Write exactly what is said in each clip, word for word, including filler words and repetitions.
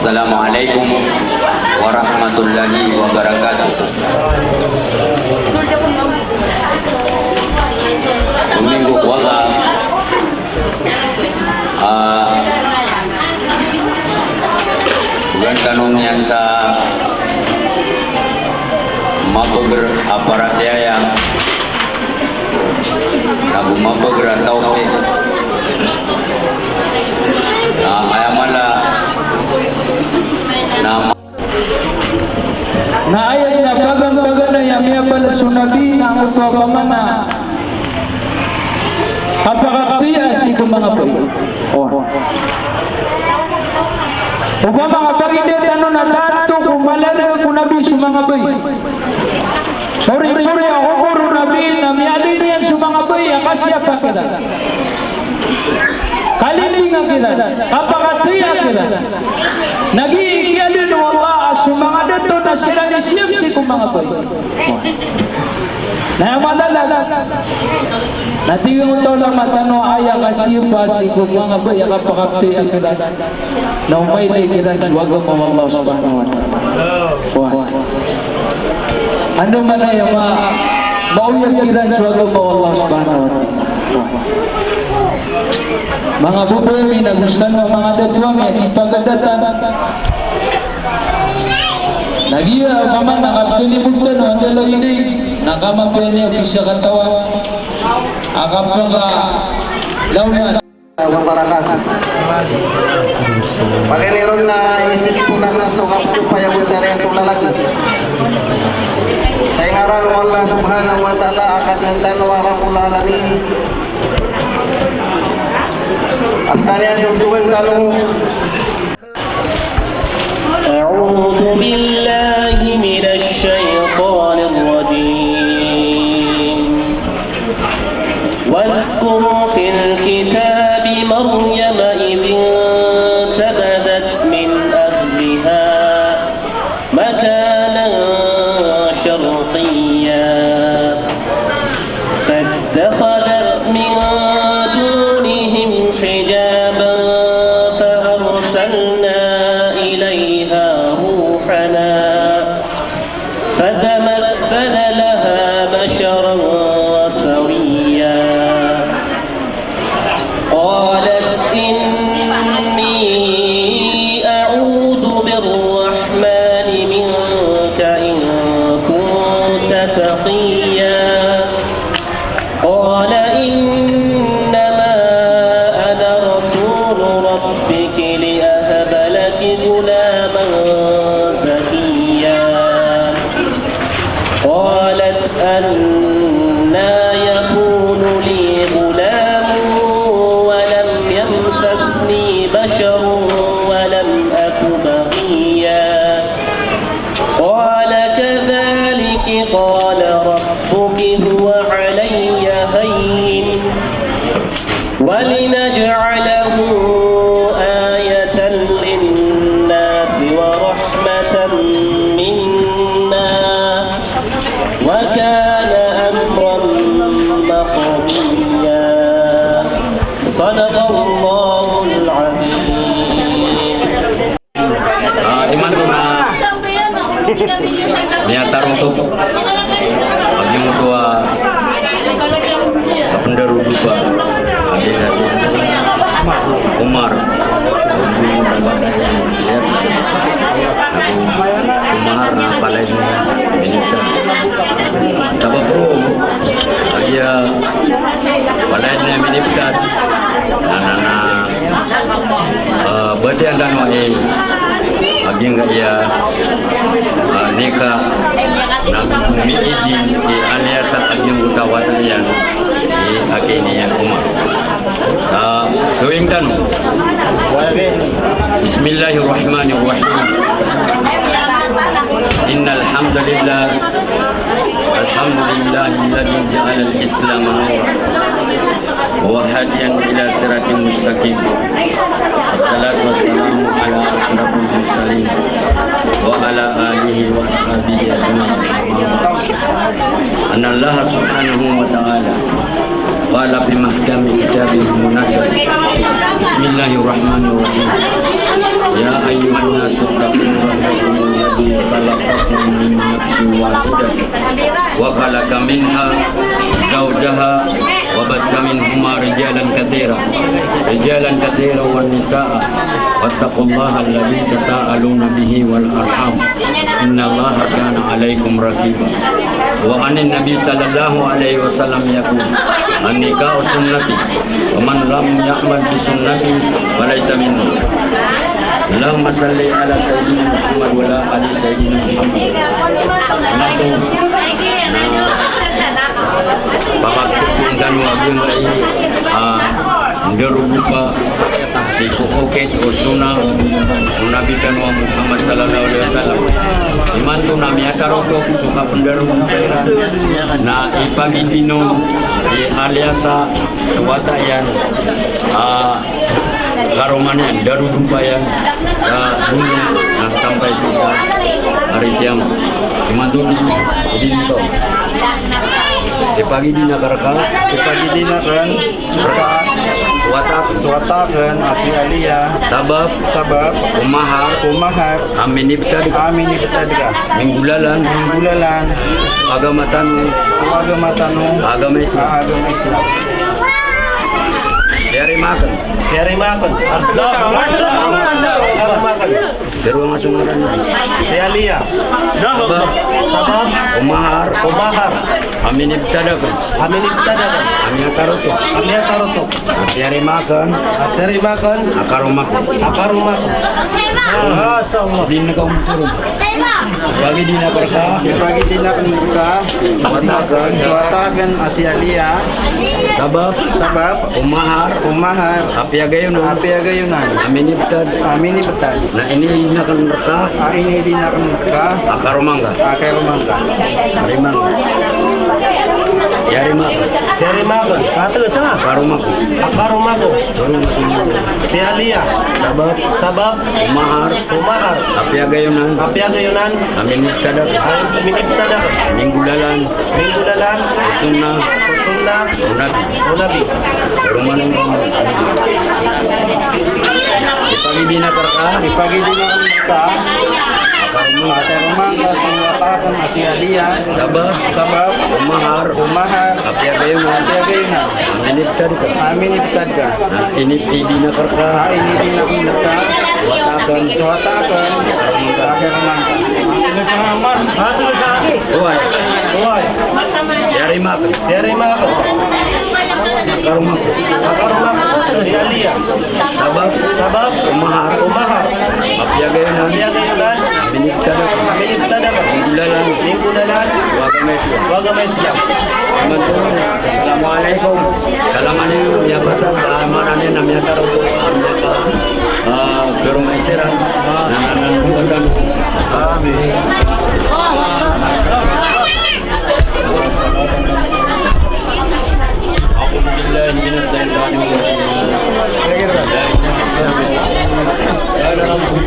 Assalamu alaikum warahmatullahi wabarakatuh. Domingo ko ag, ah, ugan tanong yan sa mabeger a paratiyaya. Nago mabeger a tawpik. Ah, aya mala na Naayag na bagan-bagan ya miabalet so nabi na anggapo a paman a pakakapti a si kumangabey. O. Opama, kapatid, tano na tanto ko malerge ko nabi so mangabey. Orin-orin ya okor o nabi na mialilian so mangabey a kasiapak ira. Kalilingak ira, kapakatey ak ira. Nagiikialin o Allah a so mangadet to na sira ni siyam si kumangabey. Naya malalag. Natigang to la matano aya kasipa si kumangabey a kapakatey ak ira. Na umay lay kiran so agama o Allah subhanahu wa ta'ala. Wa. Ano man aya ma-, mauyag kiran so agama o Allah subhanahu wa ta'ala. Wa. Manga bebel mi, nagusto na manga datua mi, akipagadatan. Nagia, mama, nakapilibog ka, no? Anda lagi di? Nakamapian niya, bisa katawan. Akapaka, launa. Wabarakatuh. Pagay ni Ron na inisip ko na so kapatid pa yung sa rin tulalag. Sa ngaran mo Allah subhanahu wa ta'ala, akat ng tanwa rabbul alamin. Hasta niya suntukan tanong. أعوذ بالله من الشيطان الرجيم. واذكر في الكتاب مريم إذ انتبذت من أهلها مكانا شرقيا فاتخذت من دونهم حجابا فأرسلنا إليها روحنا فتمثل لها بشرا سويا. قالت إني أعوذ بالرحمن منك إن كنت تقيا. قال إنما أنا رسول ربك لأهب لك غلاما زكيا. قالت أنى يكون لي غلام ولم يمسسني بشر ولم أك بغيا. قال كذلك قال ربك هو علي هين ولنجعله آية للناس ورحمة منا وكان أمرا مقضيا. صدق الله العظيم. Ah, imanto na niyatarong to. Agyo to a kapender o dupa. Adi na si Omar. Omar na palay mo. Sabab ko, agya palay na minipkat. Ana na Ah, berarti anda no, eh, aging ya, ah, nika na miidin, eh, alias aging utawatan yan, eh, akin yan uma. Ah, tuwing tanong. Bismillahirrahmanirrahim. Innal hamdalillah. Alhamdulillahilladzi ja'alal Islama nura. وهاديا إلى صراط مستقيم. والصلاة والسلام على أشرف المرسلين وعلى آله وأصحابه أجمعين. أن الله سبحانه وتعالى قال في محكم كتابه المنزل. بسم الله الرحمن الرحيم. يا أيها الناس اتقوا ربكم الذي خلقكم من نفس واحدة وخلق منها زوجها وبث منهما رجالا كثيرا، رجالا كثيرا والنساء، واتقوا الله الذي تساءلون به والأرحام، إن الله كان عليكم رقيبا. وعن النبي صلى الله عليه وسلم يقول: النكاح سنتي، ومن لم يعمل بسنتي فليس مني. اللهم صل على سيدنا محمد وعلى آل سيدنا محمد. Ina ko, na pakakupin kan wagi mai, ah, nderugupa, si kokokit o suna, o Nabi tano a Muhammad sallallahu alaihi wasallam. Imanto na miakarotok so kapenderugupa iran na ipagidino, i aliasa, so wata yan, ah, karungan yan, darudupa yan, sa dunia, na sampay sa isa, ari tiang, imanto na, idin to. Ipagidina karka, ipagidina kan, Suwatak. Suwataken a si Aliyah. Sabab. Sabab. O mahar. O mahar. A minibtad ka. A minibtad ka. Minggulalan. Minggulalan. Agama tano. Agama tano. Agama Islam. Agama Islam. Yarimaken. Yarimaken. Yarimaken. Pero ang asungaran na. Si Aliyah. Sabab. Sabab. O mahar. O mahar. A minibtad ka. A minibtad ka. A miakarotok. A miakarotok. A yarimaken. A yarimaken. A karumak. A karumak. Ah, so. Din na kaumpuron. Pagi din na karka. Pagi din na karka. Suwataken. Suwataken a si Aliyah. Sabab. Sabab. O mahar. O mahar. A piagayonan. A piagayonan. A minibtad. A minibtad. Na ini na kan merta. A ini din na kan merta. A karumang ka. A karumang ka. Arimang. Yarimaken. Yarimaken. Kato sa. A karumang. A karumang. Karumang. Si Aliyah. Sabab. Sabab. O mahar. O mahar. A piagayonan. A piagayonan. A minibtad ka. A minibtad ka. Minggulalan. Minggulalan. O sunna. O sunna. O nabi. O nabi. Rumah. Ipagidina karka. Ipagidina karka. Akarumang. Akarumang ka sa mga takon a si Aliyah. Sabab. Sabab. O mahar. O mahar. A piagayonan. A piagayonan. Minibtad ka. A minibtad ka. Na inipidi na karka. A inipidi na karka. Suwataken. Suwataken. Akarumang ka. Akarumang ka. Buhay. Buhay. Yarimaken. Yarimaken. Akarumang ka. Akarumang ka. Si Aliyah. Sabab. Sabab. O mahar. O mahar. A piagayonan. A piagayonan. A minibtad ka. A minibtad ka. Minggulalan. Minggulalan. O agama Islam. O agama Islam. Assalamualaikum. Salamat ya, pasal, ah, mana ni, na miakarotok, ah, miaka-, ah, pero may sira. Amin. أعوذ بالله من الشيطان الرجيم. قال ربكم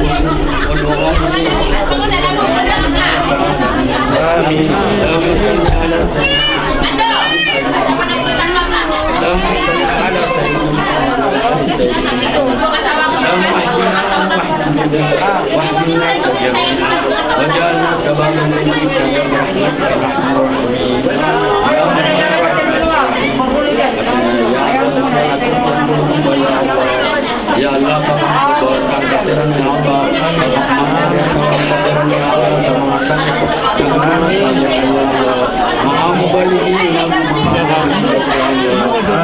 ادعوني أستجب لكم. آمين. اللهم صل على سيدنا محمد. اللهم صل على سيدنا محمد وعلى آل سيدنا محمد. اللهم اهدنا واهد الهدى واهد الناس جميعا واجعلنا سببا للناس برحمتك يا أرحم الراحمين. يا أرحم الراحمين. Ya Allah, sumaya ko ang pagkakumbaba, ya Allah. Ya Allah, pakakumbaba ka siran, ya Allah. Pakakumbaba ka siran, ya Allah, sa mga sakit. Sa mga sakit, ya Allah. Mga mabaligi, ya Allah, mga mabaligi, ya Allah.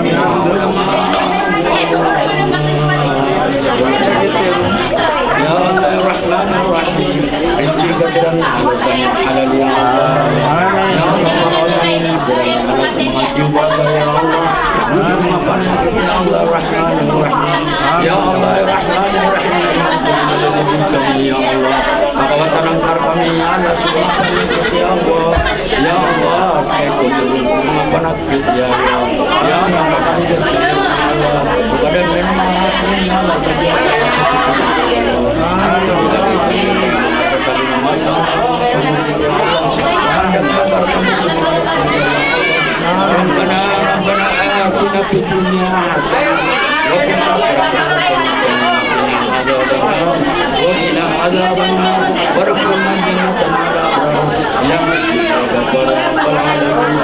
Ya Allah, ya Rahman, ya Rahim. Rizki ka siran, ya Allah, sa mga halal, ya Allah. Amin. Ya Allah, ya Allah, ya Allah. Gusto mo nga panahon, ya Allah, Rahman, Rahim. Ya Allah, Rahman, Rahim. Ya Allah, makawatan ang karpang, ya Allah, sumapan, ya Allah. Ya Allah, sa ito, sa mga panahon, ya Allah. Ya Allah, makaligas, ya Allah. Kepada Allah, ya Allah, sa ربنا، ربنا آتنا في الدنيا حسنة وفي الآخرة حسنة وقنا عذاب النار. Alaban mo, para ko man din mo tanara, ya mas para para alaban mo.